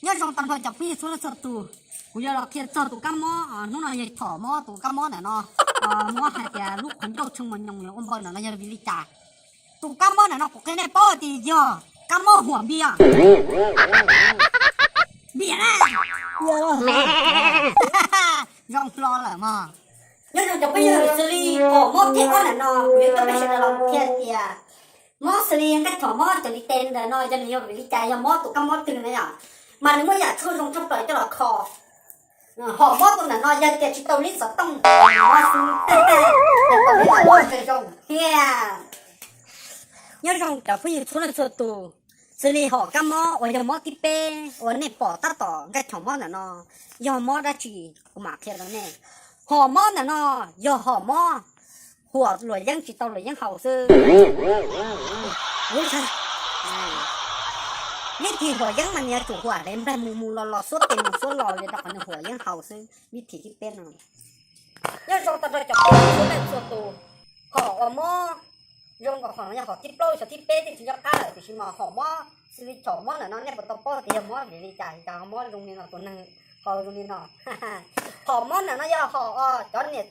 Nyob zoo tag nrho cov phooj ywg txhua leej txhua tus, kuv yuav los qhia txog tus kab mob hnub no yog thom mob tus kab mob ntawm no. Muab hais tias lub qhov ncauj tshee mos nyoos uas npau ntawm no yog vim li cas. Tus kab mob ntawm no kuv qhia nej paub tias yog kab mob huam npias. Npias na. Zoo hlo lawm mog. Nyob zoo cov phooj ywg, xws li hom mob thib ob ntawm no kuv yuav coj peb sawv daws los qhia tias mob xws li nqaij thom mob cov li tes ntawm no yog nws yog vim li cas, yog mob tus kab mob twg na yom. Mas nws muaj yam tshuaj zoo tshaj plaws coj los kho. Hom mob tus ntawm no yog tias tsis tau li xov tooj, mob xwb, tau li los zoo thiab. Nyob zoo cov phooj ywg txhua leej txhua tus, xws li hom kab mob uas yog mob thib peb uas nej pom tab tom nqaij thom mob ntawm no, yog mob dab tsi, kuv mam qhia rau nej. Hom mob ntawm no yog hom mob huam luam yeeb tsis tau luam yeeb haus xwb. Vib thim huam yeeb mas nws yuav tsum huam heev, nplaig mus mus los los, xuab tes mus xuab los li rau qhov nws huam yeeb haus xwb. Vib thim thib peb no. Nyob zoo tag nrho cov phooj ywg txhua leej txhua tus, hom uas mob zoo nkaus hom no yog hom thib plaub, hom thib peb twb tsis nco qab lawm, tiam sis mas hom mob xws li hom mob ntawm no nej puas tau paub tias yog mob vim li cas, cas ho mob zoo li no, tus neeg ho zoo li no. Hom mob ntawm no yog hom uas cov niam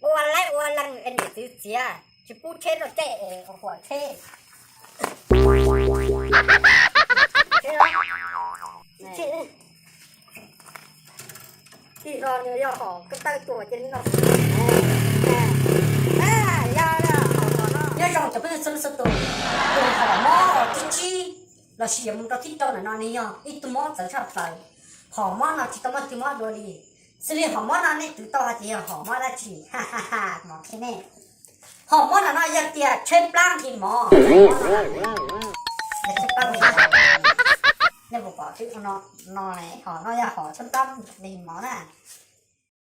ua laib ua leej es niam txwv txiav tsis pub tsheb rau caij es huam tsheb. Tim no nws yog hom ko taw tuam cia li no. Nyob zoo cov phooj ywg txhua leej txhua tus, tus hom mob uas thib tsib lossis yuav mus rau thib rau ntawm no nws yog ib tug mob txawv tshaj plaws. Hom mob no tsis tau muaj twg mob dua li. Xws li hom mob no nej twv tau hais tias yog hom mob dab tsi, ha ha ha, kuv mam qhia nej. Hom mob ntawm no yog tias tsheb plab nqhis mov. Nej puas pom no, hom no yog hom tsheb plab nqhis mov na.